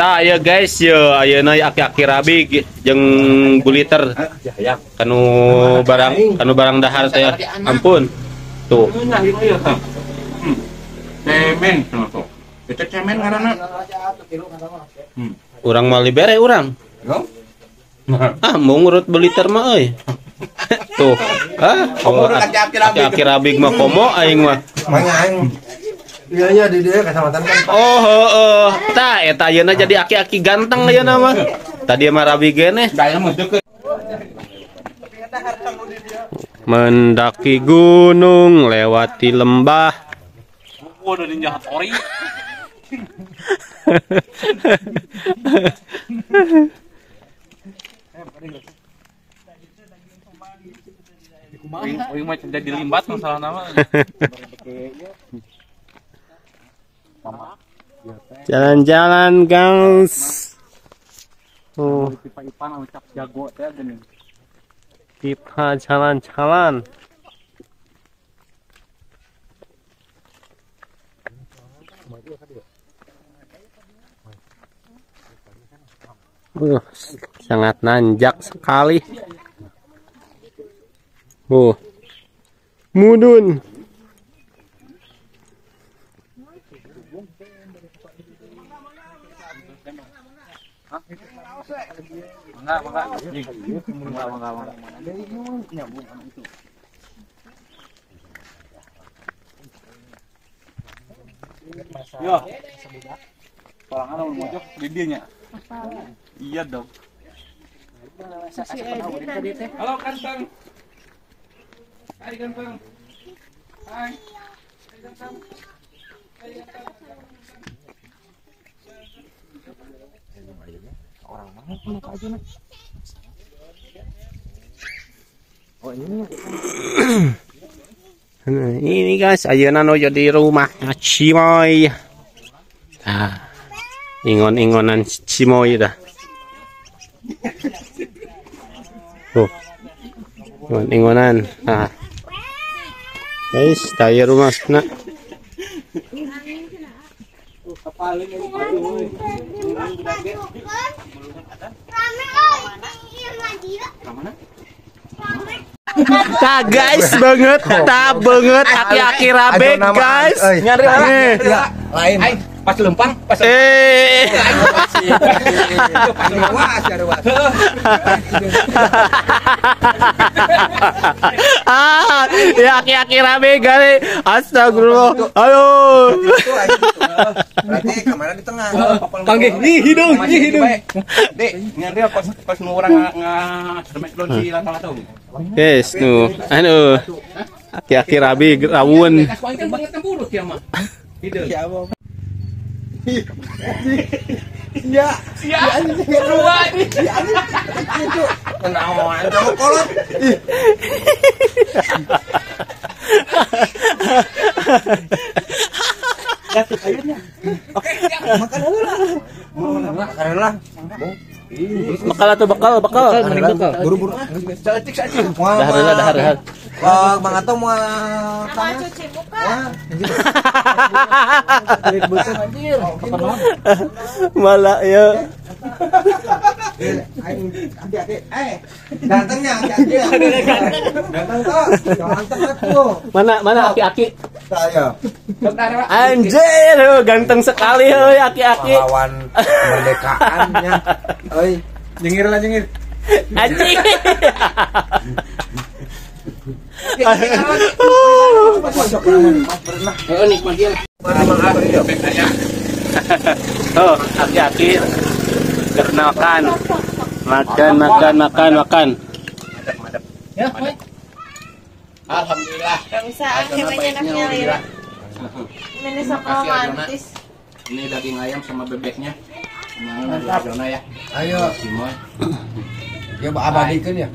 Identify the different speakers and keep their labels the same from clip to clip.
Speaker 1: Tah ya guys ya ayeuna aki-aki rabi jeung buliter. Kanu barang dahar teh ampun. Tuh.
Speaker 2: Cemen tuh. Itu cemen ngaranna.
Speaker 1: Urang mah libere urang. Ah, mau ngurut beliter mah euy. Tuh. Ah, aki-aki rabig mah komo aing mah.
Speaker 3: Iya iya di dia kecamatan kan.
Speaker 1: Oh heeh. Tah eta ayeuna jadi aki-aki ganteng ayeuna mah. Tadi mah rabi geneh. Mendaki gunung lewati lembah.
Speaker 2: Gua udah jahat ori. Uing mah jadi limbat masalah nama.
Speaker 1: Jalan-jalan guys. Oh. Kita jalan-jalan. Sangat nanjak sekali. Mudun.
Speaker 2: Yo. Sorangan mojok di dieu nya. Iya dong. Halo kantong. Hai kantong. Hai. Hai kantong. Hai kantong.
Speaker 3: Orang mana punya aja nih. Oh ini.
Speaker 1: Nah, ini guys, ayeuna nu jadi rumah Cimoy. Ah. Ingon-ingonan Cimoy dah. Tuh. Ingon-ingonan. Nah. Guys, taya rumah nak. Ta guys banget, ta banget aki-aki rabe guys.
Speaker 3: Nyari lain.
Speaker 2: Pas lempang, pas.
Speaker 1: Ah, ya aki-aki rabe guys. Astagfirullah. Ayo.
Speaker 3: Berarti kamera di tengah.
Speaker 2: Panggih, ih hidung, ih hidung. Dek, nyari pas nu urang nga si lata-lata.
Speaker 1: Guys, nu. Anu. Aki-aki rabi rawun.
Speaker 3: Ya, ya, dua nih. Itu kenawan kamu kolot.
Speaker 2: Oke, siap.
Speaker 3: Makan heula. Makan heula.
Speaker 1: Bekal atau bekal, bekal.
Speaker 3: Buru-buru.
Speaker 2: Saeutik saeutik.
Speaker 1: Dahar heula, dahar, dahar.
Speaker 3: Bang Ato mau cuci muka.
Speaker 1: Malah ya.
Speaker 3: Gantengnya aki-aki. Ganteng kok. Ganteng aku.
Speaker 1: Mana mana aki-aki?
Speaker 3: Saya.
Speaker 1: Anjir, ganteng sekali euy aki-aki.
Speaker 3: Pahlawan kemerdekaannya. Euy,
Speaker 2: jengir lah jengir.
Speaker 1: Anjing. Oh, aki-aki kenalkan. Makan, makan, makan, makan.
Speaker 2: Alhamdulillah.
Speaker 4: Gak usah akhirnya anaknya. Ini sok romantis.
Speaker 2: Ini daging ayam sama bebeknya. Mantap. Ya.
Speaker 3: Ayo. Ya abadikeun ya.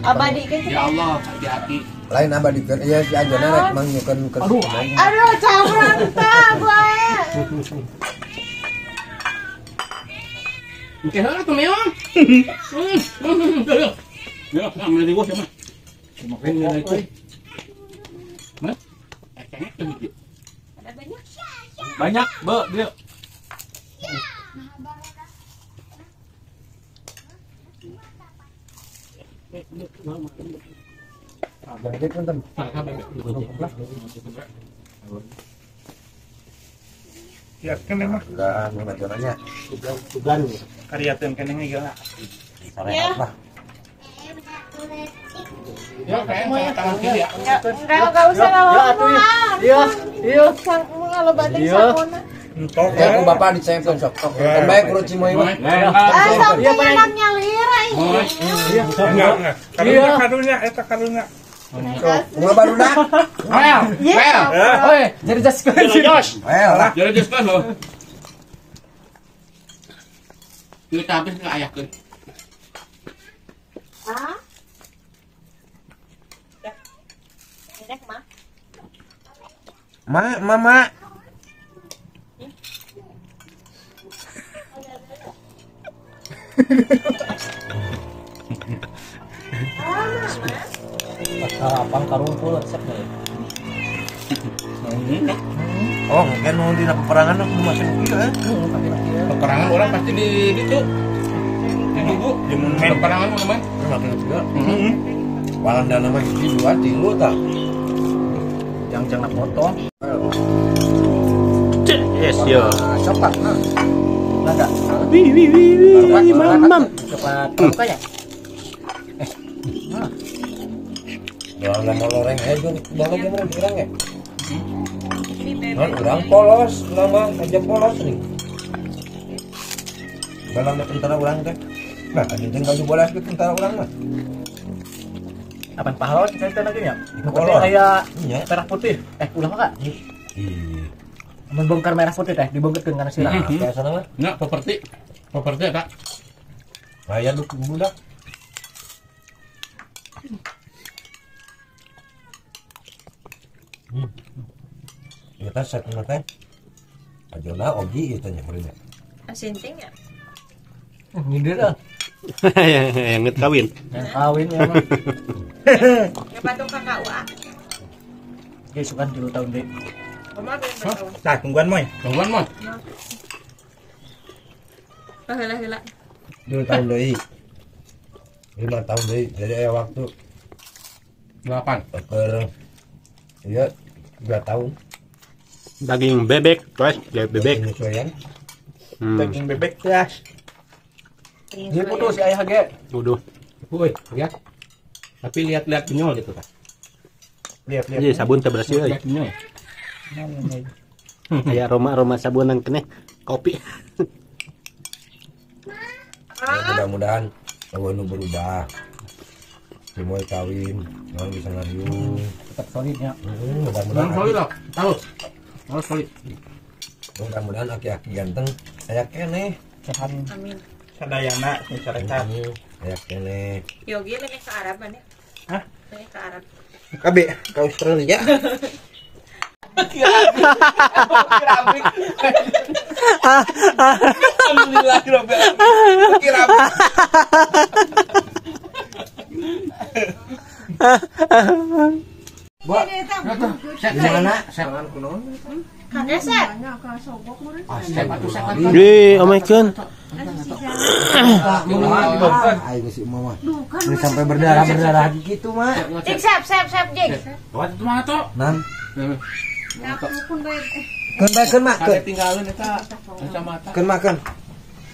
Speaker 4: Abadikeun.
Speaker 2: Ya Allah, hati-hati.
Speaker 3: Lain abadikeun iya si Ajona rek mangyukeun ke.
Speaker 2: Aduh,
Speaker 4: aduh campuran tah gue.
Speaker 2: Oke, heula tuh meong. Ya, ambil di gua sama. Makan itu. Mana?
Speaker 4: Ada banyak.
Speaker 2: Banyak, Be, dia.
Speaker 3: Bebek punten.
Speaker 5: Siapkan emang.
Speaker 3: Enggak, ngajarannya.
Speaker 1: Tugan.
Speaker 5: Kariateun keneh geula.
Speaker 3: Sarehat lah.
Speaker 2: Ya, kayaknya tangan kiri ya.
Speaker 4: Enggak usah lama.
Speaker 3: Iya, iya.
Speaker 4: Kalau batik sakona.
Speaker 5: Entok.
Speaker 3: Ya, ku bapak dicengkeun sok. Sok bae kurut Cimoy mah.
Speaker 4: Ah, sok nyenaknya lira ini.
Speaker 3: Iya.
Speaker 5: Enggak. Karunya karunya eta karunya.
Speaker 3: Kumaha barudak?
Speaker 2: Well, well.
Speaker 3: Oi, jadi jaskeun.
Speaker 1: Jos.
Speaker 3: Well lah.
Speaker 2: Jadi jaskeun loh. Kita habis ke ayahkeun.
Speaker 4: Ah. Ya. Enak mah.
Speaker 3: Ma, mama.
Speaker 6: Lapang karumpul resep deh.
Speaker 3: Oh, mungkin mau di peperangan aku masih gitu ya.
Speaker 2: Peperangan orang pasti di itu. Di Dugu, di peperangan teman.
Speaker 3: Makan juga. Walanda nama hiji dua tilu tah.
Speaker 6: Yang jangan potong.
Speaker 1: Yes yo.
Speaker 3: Coklat nah.
Speaker 6: Enggak.
Speaker 1: Wih wih wih wih mam.
Speaker 6: Coklat mukanya.
Speaker 3: Dalam loreng aja, dalam orang orang ya. Non orang polos, lama aja polos nih. Dalam tentara orang teh. Nah, aja teh bolas ke tentara orang mah.
Speaker 6: Apaan pahlawan kita teh lagi ya?
Speaker 3: Polos.
Speaker 6: Kayak merah putih. Ulah mah Kak.
Speaker 3: Ih.
Speaker 6: Membongkar merah putih teh, dibongkarkeun kana sirah.
Speaker 3: Kayak sana mah.
Speaker 2: Nya properti. Properti eta.
Speaker 3: Aya nu budak. Kita set teh. Ajona ogi ieu teh nya meureun.
Speaker 4: Asinting ya?
Speaker 6: Nyindir ah.
Speaker 1: Yang kawin.
Speaker 6: Yang kawin ya mah.
Speaker 4: Ngepatung ka KUA.
Speaker 6: Ge sukan 3 tahun deui.
Speaker 4: Kumaha tahun?
Speaker 5: Nah, tungguan moy.
Speaker 2: Tungguan moy.
Speaker 4: Heula-heula.
Speaker 3: 2 tahun deui. 5 tahun deui. Jadi aya waktu
Speaker 2: 8.
Speaker 3: Keur iya 2 tahun.
Speaker 1: Daging bebek, guys, bebek.
Speaker 5: Daging bebek, guys.
Speaker 6: Dia putus si ayah ge.
Speaker 1: Uduh.
Speaker 2: Woi, ya. Tapi lihat-lihat benyol gitu kan.
Speaker 5: Lihat-lihat.
Speaker 1: Iya, sabun teh bersih euy. Aya aroma-aroma sabun nang keneh kopi.
Speaker 3: Ya, mudah-mudahan nu berubah. Cimoy kawin, orang bisa ngariung.
Speaker 6: Tetap solidnya.
Speaker 3: Mudah-mudahan
Speaker 2: solid lah. Tahu. Harus solid.
Speaker 3: Mudah-mudahan aki-aki ganteng aya keneh.
Speaker 6: Sehat.
Speaker 4: Amin.
Speaker 5: Sadayana masyarakat.
Speaker 3: Aya keneh.
Speaker 4: Yogi ini ke Arab mana?
Speaker 5: Hah?
Speaker 4: Ini ke Arab.
Speaker 3: KB ke Australia.
Speaker 2: Alhamdulillah rabbil alamin.
Speaker 3: Bu, gimana?
Speaker 4: Kageset.
Speaker 1: Di omekeun.
Speaker 3: Aing si mama. Ini sampai berdarah-berdarah gitu, Mak.
Speaker 4: Cik, sep, sep, sep, Jik.
Speaker 2: Buat itu mah atuh.
Speaker 3: Nan. Keun bae keun mak, keun.
Speaker 2: Tinggalin eta kacamata.
Speaker 3: Keun mak keun.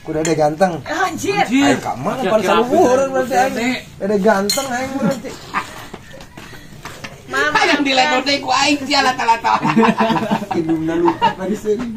Speaker 3: Kudu ada ganteng.
Speaker 4: Anjir.
Speaker 3: Aing ka mana pan saluhur berarti aing. Ada ganteng aing berarti.
Speaker 4: Mama
Speaker 2: yang diledor teh ku aing sia lata-lata.
Speaker 3: Hidungna lupa pada seri.